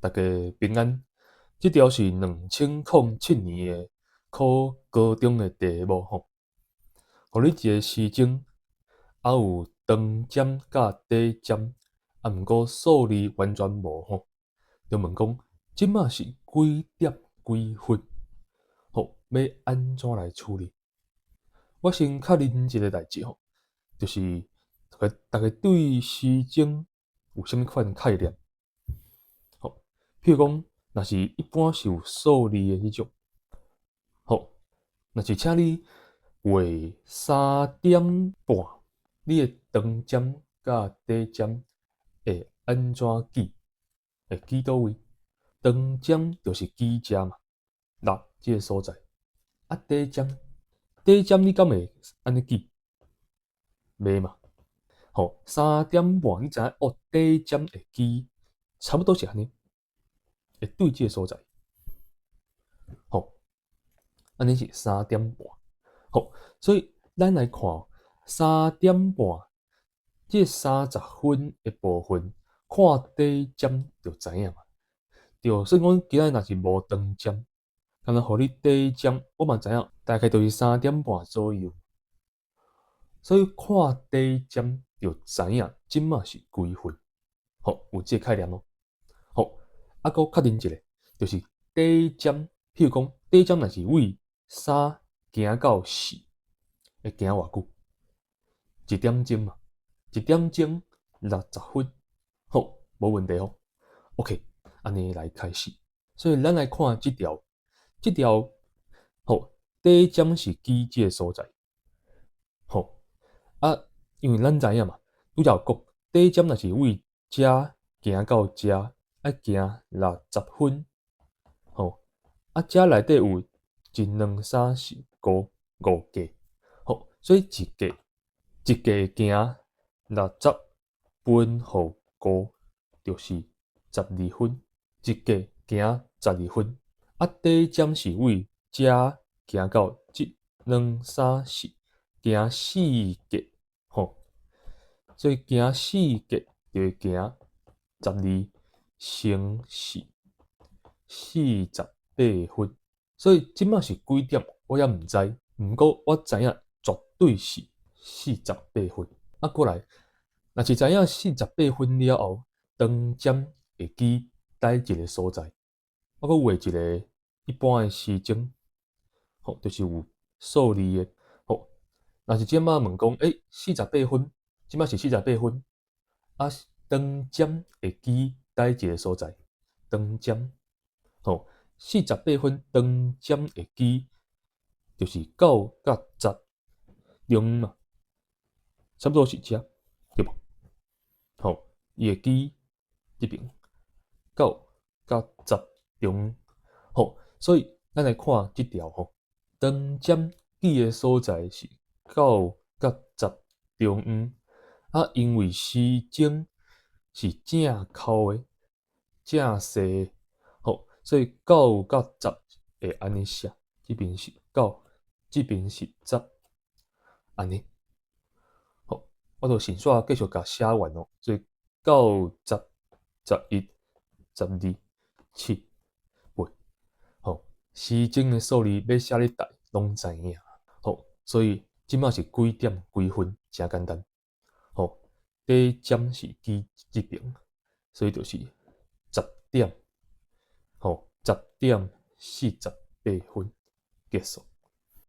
大家平安。這條是2007年的考高中的題目吼。予你一个時鐘，啊有長針佮短針，啊毋過數字完全無吼。就問講，這馬是幾點幾分？吼，欲按怎來處理？我先確認一个代誌吼，就是大家對時鐘有啥物款概念？吼，譬如講，若是一般是有數字的彼種，吼，若是請你畫3點半，你的長針佮短針會按怎記？會記佗位？長針就是記遮嘛，六這个所在。啊，短針，短針你敢會按呢記？袂嘛？吼，三點半你知影哦，短針會記，差不多是按呢，會對這个所在。吼，按呢是三點半。吼，所以咱來看三點半，這30分的部分，看短針就知影嘛。對，所以講今仔若是無長針，敢若予你短針，我嘛知影大概就是三點半左右。所以看短針就知影這馬是幾分。吼，有這个概念囉。吼，啊，閣確認一下，就是短針，譬如講短針若是位三行到四，會行偌久？一點鐘嘛，一點鐘60分，好，無問題吼。OK，按呢來開始。所以咱來看這條，這條吼，短針是記這个所在，吼啊，因為咱知影嘛，拄才有講，短針若是位遮行到遮，愛行60分，吼啊，遮內底有一兩三四五五格，吼，所以一格一格行六十分予五，就是十二分，一格行十二分。啊，短針是位遮行到一兩三四，行四格，吼，所以行四格就會行12乘4，48分。所以這馬是幾點，我猶毋知，毋過我知影絕對是四十八分。啊，過來，若是知影四十八分了後，長針會記佗一个所在，我閣畫一个一般的時鐘，吼，就是有數字的，吼。若是這馬問講，欸，四十八分，這馬是四十八分，啊，長針會記佗一个所在，長針，吼，四十八分長針會記，就是9佮10中嘛，差不多是遮，對無？吼，伊會記這邊9佮10中，吼，所以咱來看這條吼，長針記的所在是9佮10中央，啊，因為時鐘是正扣的，正踅的，吼，所以九佮十會按呢寫，這邊是九，這邊是十，按呢，好，我就順紲繼續共寫完咯，所以九、十、11、12、7、8，吼，時鐘的數字欲寫咧佗攏知影，吼，所以這馬是幾點幾分，誠簡單，吼，短針是記這邊，所以就是十點，吼，10點48分結束。